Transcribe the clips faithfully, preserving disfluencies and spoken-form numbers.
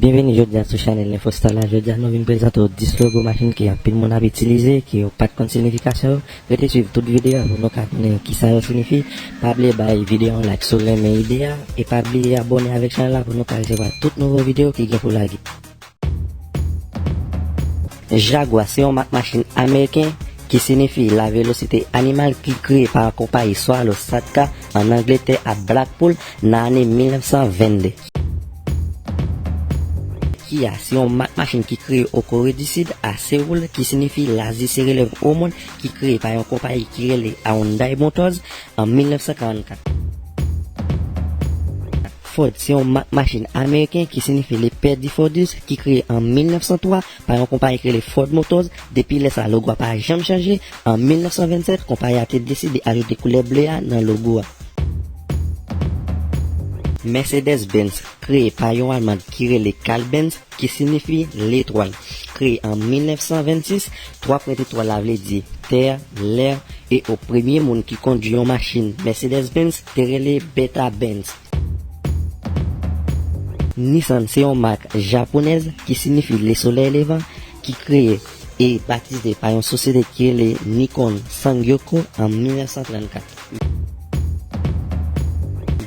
Byenveni jodi a sou chanèl Infostar la. Jodi a nou vin prezante w dis logo machin ke anpil moun ap itilize, ke yo pa t konn siyifikasyon yo. Rete swiv tout videyo a pou nou ka konnen kisa yo siyifi. Pa bliye bay videyo a yon like si w renmen ide a, e pa bliye abòne avèk chanèl la pou nou ka resevwa tout nouvo videyo ki gen pou lage. Jaguar se yon mak machin ameriken ki siyifi la vélocité animale ki kreye pa konpayi Swallow Satka an Angletè ak Blackpool nan ane mil nèf san vennde. Kia se yon mak machin ki kreye o Kore di Sid, a Seoul, ki siyifi Lazi se relèv o mond, ki kreye pa yon konpayi ki rele Hyundai Motors an mil nèf san karannkat. Ford se yon mak machin ameriken ki siyifi Le Père du Fordiste, ki kreye an mil nèf san twa pa yon konpayi ki rele Ford Motors. Depi lè sa, logo a pa janm chanje. An mil nèf san vennsèt, konpayi a te deside ajoute koulè ble a nan logo a. Mercedes-Benz, kreye pa yon Alman ki rele Karl Benz, ki siyifi Letwal. Kreye an mil nèf san vennsis, twa pwent etwal la vle di tè, lè, e o premye moun ki kondui yon machin Mercedes-Benz te rele Beta Benz. Nissan se yon mak japonèz ki siyifi Le Soleil Levant, ki kreye e batize pa yon sosyete ki rele Nikon Sangyoko an mil nèf san trannkat.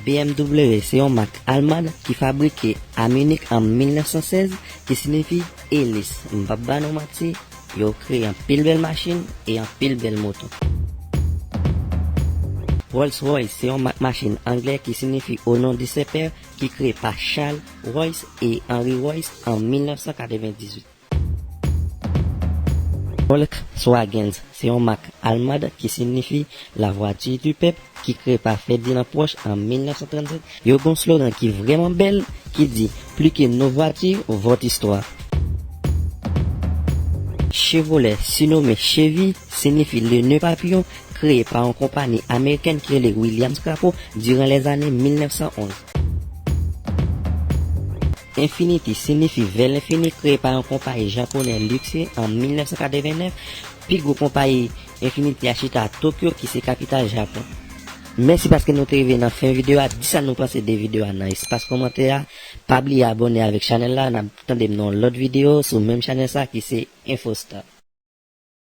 B M W se yon mak alman ki fabrike a Munich an mil nèf san sèz, ki siyifi elis. M p ap ba nou manti, yo kreye anpil bèl machin e anpil bèl moto. Rolls-Royce se yon mak machin anglè ki siyifi Au nom de ses pères, ki kreye pa Charles Royce e Henry Royce an mil nèf san katrevendizuit. Volkswagen se yon mak alman ki siyifi La voiture du peuple, ki kreye pa Ferdinand Porsche an mil nèf san trannsèt. Yo gen yon slogan ki vrèman bèl, ki di: Plus que nos voitures, votre histoire. Chevrolet, sirnome Chevy, siyifi le nœud papillon, kreye pa yon konpayi amerikèn ki rele Williams Crapaud diran lèzane mil nèf san onz. Infiniti siyifi vè lenfini, kreye pa yon konpayi japonè Luxeon an mil nèf san katrevennèf. Pi gwo konpayi Infiniti a chita a Tokyo, ki se kapital Japon. Mèsi paske nou te rive nan fen videyo a. Di sa nou panse de videyo a nan espas kòmantè a. Pa bliye abòne avèk chanèl la. N ap tande m nan yon lòt videyo sou menm chanèl sa ki se Infostar.